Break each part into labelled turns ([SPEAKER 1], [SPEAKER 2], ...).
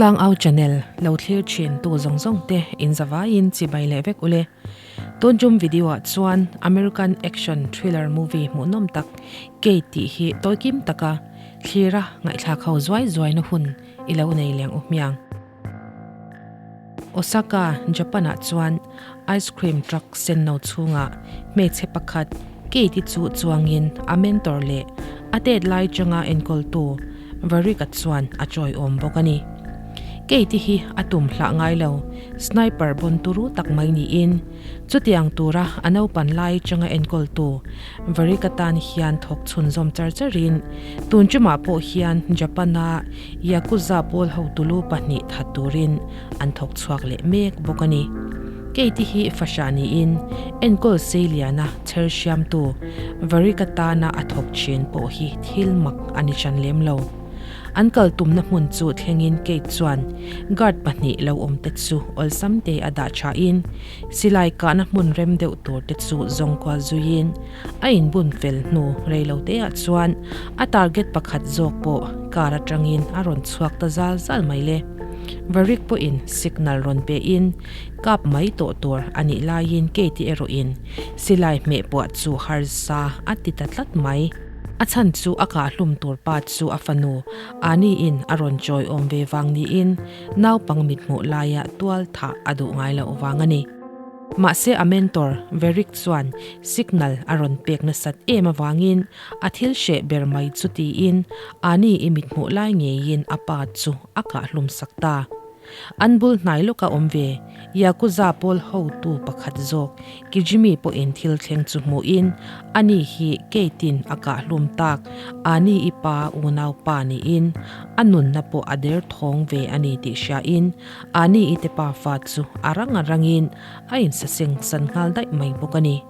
[SPEAKER 1] Tlangau channel lo thlir thin tu zawng zawng te in zavaiin chibai leh vek ule. Tun tum video ah chuan American action thriller movie hmuhnawm tak Kate tih hi tawikim taka thlira ngaihthlak ho zuai zuai na hun i lo nei leng u hmiang. Osaka, Japan ah chuan ice cream truck sen no chhungah hmeichhe pakhat Kate-i chu chuangin a mentor leh a tet lai changa enkawltu Varrick-a chuan a chawiawm bawk a ni. Kate-i hi a tum hlah ngai lo, sniper bawn turu tak mai niin chutiang tura a naupan lai changa enkawltu Varrick-a tan hian thawk chhunzawm char charin tun tumah pawh hian Japan-a Yakuza pawl hotulu pahnih that turin an thawk chhuak leh mek bawk a ni. Kate-i hi fahrah niin enkawl seiliana chher hriamtu Varrick-a tana a thawk thin pawh hi thil mak a ni hran lem lo. An kal tumna hmun chu thlengin Kate chuan guard pahnih lo awm te chu awlsam te a dah thain silai kahna hmun rem deuh tur te chu zawng kual zuiin a inbun fel hnu rei lo te ah chuan a target pakhat zawk pawh car atangin a rawn chhuak ta zal zal mai le. Varrick pawhin signal rawn pe in kap mai tawh tur a nih laiin Kate-i erawhin silai hmeh puah chu harsa a ti ta tlat mai. A chhan chu a kahhlum tur pa chu a fanu Ani-in a rawn chawi awm ve vang niin naupang mithmuh laia tual thah a duh ngai loh vang a ni. Mahse a mentor Varrick chuan signal a rawn pek nasat em avangin a thil hreh ber mai chu tiin Ani i mithmuh lai ngeiin a pa chu a kahhlum sak ta. An bul hnai lawka awm ve, Yakuza pawl hotu pakhat zawk Kijimi pawhin thil thleng chu hmuhin ani hi Kate-in a kahhlum tak Ani i pa unau pa niin a nunna pawh a der thawng ve a ni tih hriain Ani i te pa fa chu a rang a rangin a insaseng san nghal daih mai bawk a ni.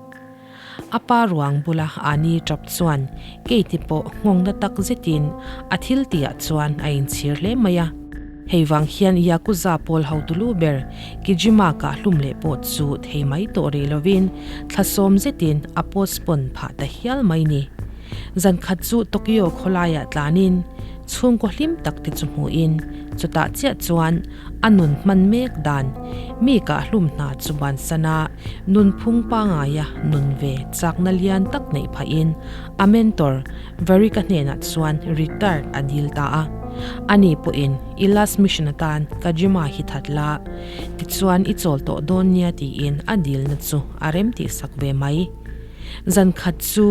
[SPEAKER 1] A pa ruang bula Ani tap chuan Kate-i pawh nghawngna tak zetin a thil tihah chuan a inchhir hle mai a. Hei vang hian Yakuza pawl hotu lu ber Kijima kah hlum leh pawh chu thei mai tawh rih lovin thla sawm zetin a postpone phah ta hial mai ni. Zan khat chu Tokyo khawlaiah tlanin chhungkaw hlim tak te chu hmuhin chutah chiah chuan a nun hman mek dan mi kah hlum hna chu bansana nunphung pangaia nun ve chakna lian tak neih phahin a mentor Varika hnenah chuan retired a dil ta a. Ani pawhin i last mission atan Kajima hi that la, tichuan i chawl tawh dawn nia tiin a dilna chu a rem tihsak ve mai. Zan khat chu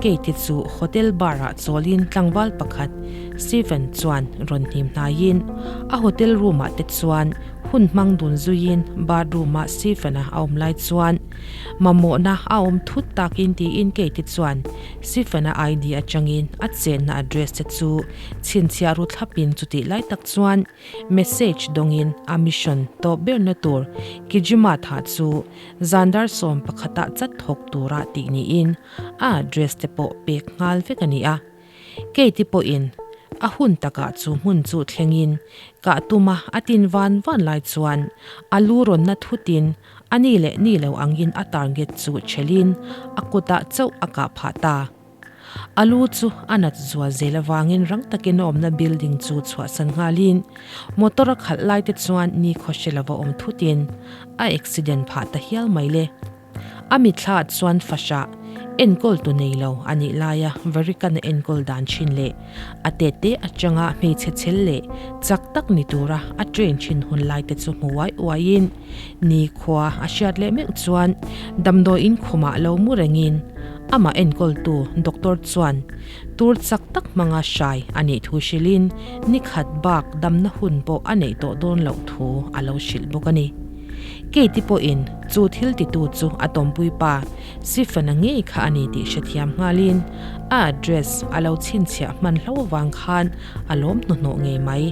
[SPEAKER 1] Kate chu hotel bar ah chawlin tlangval pakhat Stephen chuan rawn hnim hnaiin a hotel room ah te chuan hun hmang dun zuiin bathroom ah Stephen-a a awm lai chuan mamawhna a awm thut takin tiin Kate chuan Stephen-a ID atangin a chenna address te chu chhinchhiah ru thlapin chutih lai tak chuan message dawngin a mission tawp berna tur Kijima tha chu Zan dar 11 ah chat thawk tura tih niin a address te pawh pek nghal vek a ni a. Kate-i pawhin a hun takah chu hmun chu thlengin kah tuma a tin van van lai chuan a lu rawnna thutin a ni leh ni lo angin a target chu chelhin a kutah chauh a kah phah ta. A lu chu a nat zual zel avangin rang takin a awmna building chu chhuahsan nghalin motor a khalh lai te chuan ni khawhre lova awm thutin a accident phah ta hial mai le. A mitthla ah chuan fahrah enkawl tu nei lo a nih laia Varikana enkawl dan thin leh a tete atanga hmeichhe chel leh chak tak ni tura a train thin hun lai te chu hmu uai uaiin ni khua a hriat leh meuh chuan damdawiin khumah lo mu rengin Amah enkawltu doctor chuan tur chak tak hmanga hrai a nih thu hrilhin ni khat bak damna hun pawh a neih tawh dawn loh thu a lo hrilh bawk a ni. Kate-i pawhin chu thil titu chu a tawmpui pa Stephen-a ngei kha a ni tih hrethiam nghalin a address a lo chhinchhiah hman hlo vang khan a lawm hnuhnawh ngei mai.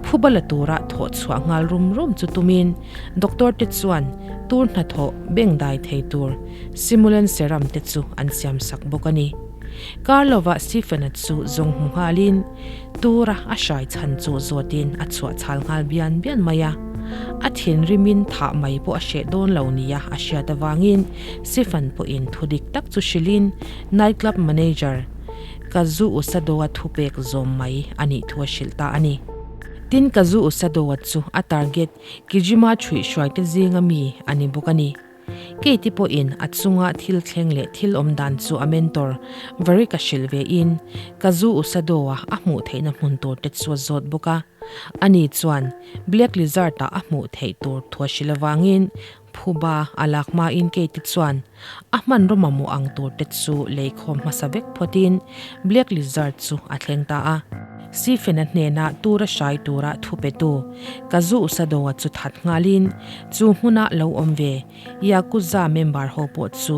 [SPEAKER 1] Phuba la tura thawh chhuah nghal rum rum chu tumin doctor te chuan tur hnathawh bengdai thei tur Simulan serum te chu an siam sak bawk a ni. Karlova Stephen-a chu zawng hmu nghalin tura a hrai chhan chu zawtin a chhuah chhal nghal bian bian mai a. A thinrimin thah mai pawh a hreh dawn lo nia a hriat avangin Stephen pawhin thu dik tak chu hrilhin night club manager Kazu Usadoa thupek zawm mai a nih thu a hrilh ta a ni. Tin Kazu Usadoa chu a target Kijima chhuihhruaite zinga mi a ni bawk a ni. Katie pawhin a chunga thil thleng leh thil awm dan chu a mentor Varric a hrilh ve in Kazu Usadoa a hmuh theihna hmun tur te chu a zawt bawk a. Ani chuan Black Lizard ah a hmuh theih tur thu a hrilh avangin Phuba a lak hmain Katie chuan a hmanraw mamawh ang tur te chu leikhawm hmasa vek phawtin Black Lizard chu a thleng ta a. Stephen-a hnena tura hrai tura thu petu Kazu Usadoa chu that nghalin chu hmuna lo awm ve Yakuza member ho pawh chu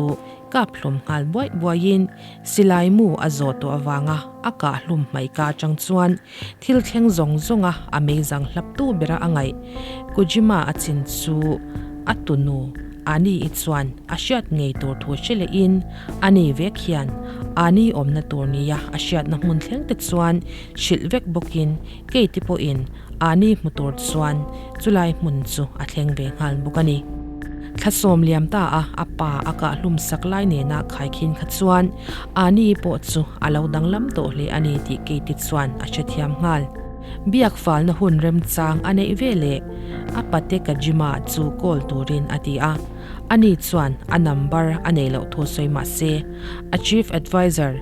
[SPEAKER 1] kap hlawm nghal buaih buaiin silai mu a zawh tawh avanga a kah hlum hmaika atang chuan Thil thleng zawng zawnga a meizang hlaptu bera a ngaih Kojima a chin chu a tunu Ani-i chuan a hriat ngei tur thu hre lehin ani vek hian Ani awmna tur nia a hriatna hmun thleng te chuan hrilh vek bawkin Kate-i pawhin Ani hmu tur chuan chulai hmun chu a thleng ve nghal bawk a ni. Thla sawm liam ta a, a pa a kah hlum sak lai nena khaikhin kha chuan Ani pawh chu a lo danglam tawh hle a ni tih Katie chuan a hrethiam nghal. Biak falna hun remchang a neih ve leh a pate Kajima chu call turin a ti a. Ani chuan a number a nei loh thu sawi mah se, a chief adviser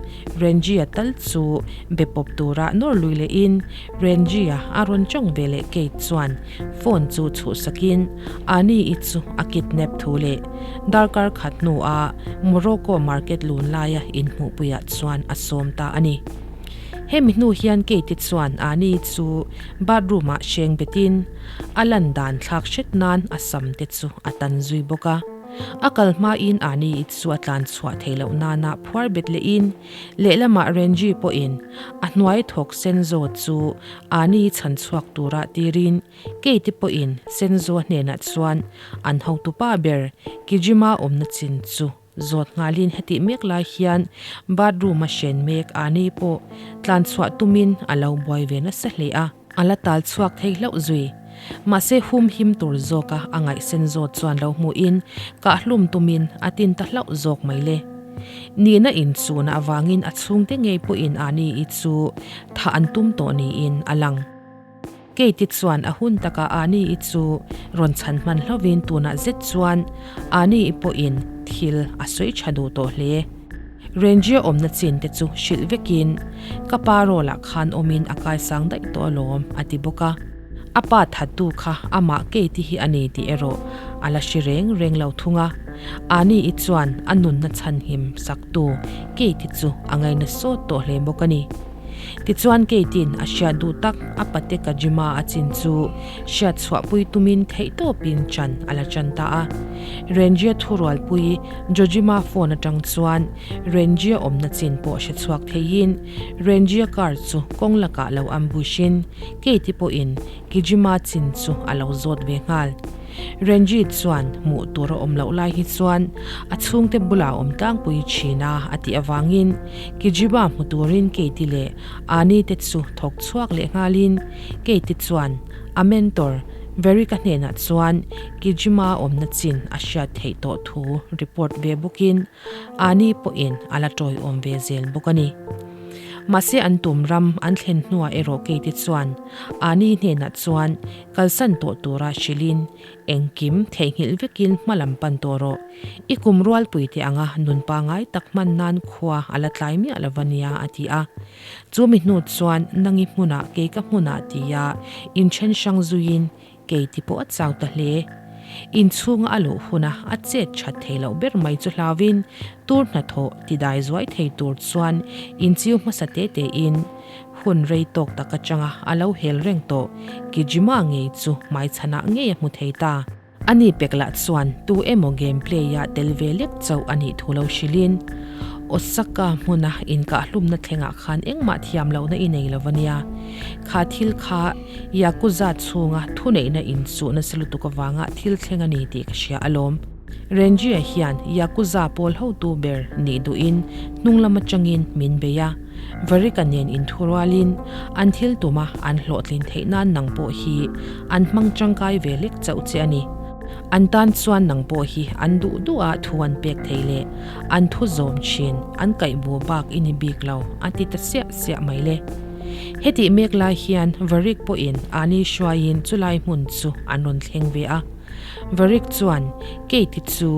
[SPEAKER 1] Renji-a tal chu be pawp tura nawr lui lehin Renji-a a rawn tawng ve leh Kate chuan phone chu chhuhsakin Ani-i chu a kidnap thu leh darkar khat hnua Morocco market lun laia inhmuhpuiah chuan a sawm ta a ni. Hemi hnu hian Kate-i chuan Ani-i chu bathroom-ah hreng betin a lan dan thlak hret nan a sam te chu a tan zui bawk a. A kal hmain Ani-i chu a tlan chhuah theih loh nana phuar bet lehin Lehlamah Renji pawhin a hnuai thawk Senzo chu Ani chhan chhuak tura tirin Kate pawhin Senzo hnenah chuan an hotupa ber Kijima awmna chin chu zawt nghalin hetih mek lai hian bathroom a hren mek Ani pawh tlan chhuah tumin a lo buai ve nasa hle a. A la tal chhuak thei hlauh zui. Mahse hum him tur zawka a ngaihsen zawt chuan lo hmuhin kah hlum tumin a tin ta hlauh zawk mai le. Nihna inchuna avangin a chhungte ngei pawhin Ani i chu thah an tum tawh niin a lang. Kate-i chuan a hun takah Ani i chu rawn chhan hman hlauhin tunah zet chuan Ani i pawhin thil a sawi tha duh tawh hle. Renjia awmna chin te chu hrilh vekin, Ka pa rawlah khan awmin a kaisang daih tawh alawm, a ti bawk a. A pa thattu kha amah Kate-i hi a ni tih erawh a la hre reng reng lo thung a. Ani-i chuan a nunna chhanhim saktu Kate-i chu a ngaina sawt tawh hle bawk a ni. Tichuan Kate-in a hriat duh tak a pate Kajima a chin chu hriat chhuahpui tumin theihtawpin chan a la chan ta a. Renjia thurualpui Jojima phone atang chuan Renjia awmna chin pawh hre chhuak theiin Renjia car chu kawng lakah lo ambush-in Kate-i pawhin Kijima chin chu a lo zawt ve nghal. Renji chuan hmuh tur a awm loh lai hi chuan a chhungte bulah awm tlangpui thin a a tih avangin Kijiba hmu turin Katie leh Ani te chu thawk chhuak leh nghalin Katie chuan a mentor Verika hnenah chuan Kijima awmna chin a hriat theih tawh thu report ve bawkin Ani pawhin a la tawiawm ve zel bawk a ni. Mahse an tum ram an thlen hnuah erawh Katie chuan Ani hnenah chuan Kalsan tawh tura hrilhin engkim theihnghilh vekin hma lam pan tawh rawh. I kum rualpui te anga nun pangai tak hman nan khua a la tlai miah lo va nia a ti a. Chu mi hnu chuan nangi hmunah kei ka hmunah tia inthen hrang zuiin kei ti pawh a chau ta hle. Inchhunga a luh huna a chet that thei loh ber mai chu hlauin tur hnathawh tidai zuai thei tur chuan inchiu hmasa te tein Hun rei tawk tak atanga a lo hel reng tawh Kijima ngei chu hmaichhanah ngei a hmu thei ta. Ani pek lah chuan tu emaw game play-a tel ve lek chauh a nih thu lo hrilhin, Osaka hmuna inkahhlumna thlengah khan engmah thiam lohna i nei lo a nia. Kha thil kha Yakuza chhunga thuneihna inchuh nasa lutuk avanga thil thleng a ni tih ka hria alawm. Renji-a hian Yakuza pawl hotu ber nih duhin hnung lam atangin min bei a. Varika nen inthurualin an thil tuma an hlawhtlin theih nan nang pawh hi an hmang tangkai ve lek chauh che a ni. An tan chuan nang pawh hi an duh duh a thu an pek thei leh an thu zawm thin an kaih bu bak i ni bik lo a ti ta siah siah mai le. Hetih mek lai hian Varik pawhin Ani hruaiin chulai hmun chu an rawn thleng ve a. Varik chuan Kate-i chu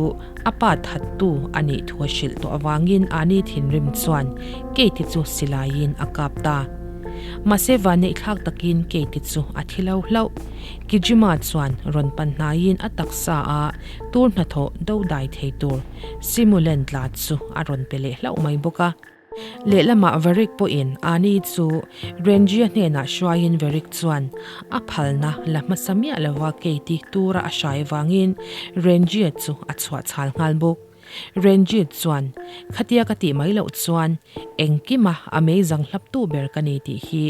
[SPEAKER 1] a pa thattu a nih thu a hrilh tawh avangin Ani thinrim chuan Kate-i chu silaiin a kap ta. Mahse vanneihthlak takin Kate-i chu a thi lo hlauh. Kijima chuan rawn pan hnaiin a taksa a tur hnathawh do dai thei tur simulant tla chu a rawn pe leh hlauh mai bawk a. Lehlamah Varik pawhin Ani chu Renji-a hnenah hruaiin Varik chuan a phalna la hmasa miah lova Kate-i tura a hrai avangin Renji-a chu a chhuah chhal nghal bawk. Renji chuan, Khatia ka tih mai loh chuan engkima a meizang hlaptu ber ka ni tih hi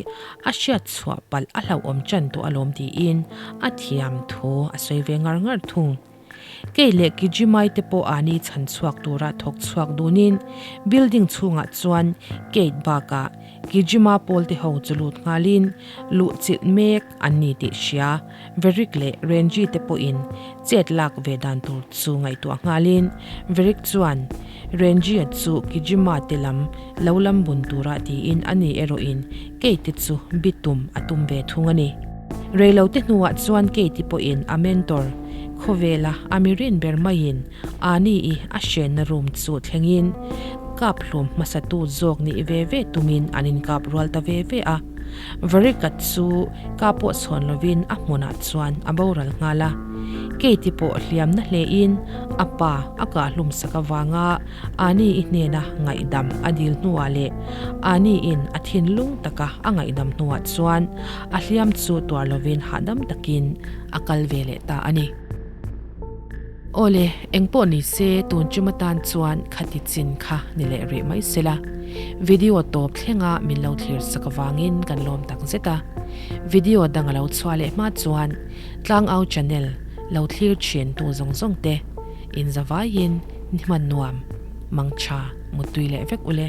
[SPEAKER 1] a hriat chhuah palh a hlauhawm ṭan tawh alawm tiin a thiam thu a sawi ve ngar ngar thung. Kei leh Kijimai te pawh ani chhan chhuak tura thawk chhuak dunin building chhungah chuan gate bakah Kijima pawl te ho chu lut nghalin luh chilh mek an ni tih hria Verik leh Renji te pawhin chet lak ve dan tur chu ngaihtuah nghalin Verik chuan Renji-a chu Kijima te lam lo lam bun tura tiin ani erawhin Kate chu bitum a tum ve thung a ni. Reilote hnuah chuan Kate pawhin a mentor, khawvela a mirin ber maiin Ani-i a hrenna room chu thlengin kap hlum hmasatu zawk nih ve ve tumin an inkap rual ta ve ve a. Varika chu ka pawh chhawn lovin a hmunah chuan a boral nghal a. Kate pawh hliamna hlein a pa a kah hlum sak avanga Ani-i hnena ngaihdam a dil hnuah leh Ani-in a thinlung taka a ngaihdam hnuah chuan a hliam chu tuar lovin hahdam takin a kal ve leh ta a ni. Awle, engpawh ni se tun chum atan chuan khati chin kha ni leh rih mai sela. Video tawp thlenga min lo thlir sak avangin kan lawm tak zet a. Video dang a lo chhuah leh hma chuan Tlangau channel lo thlir thin tu zawng zawng te inzavaiin ni hman nuam, mangtha, muttui leh vek ule.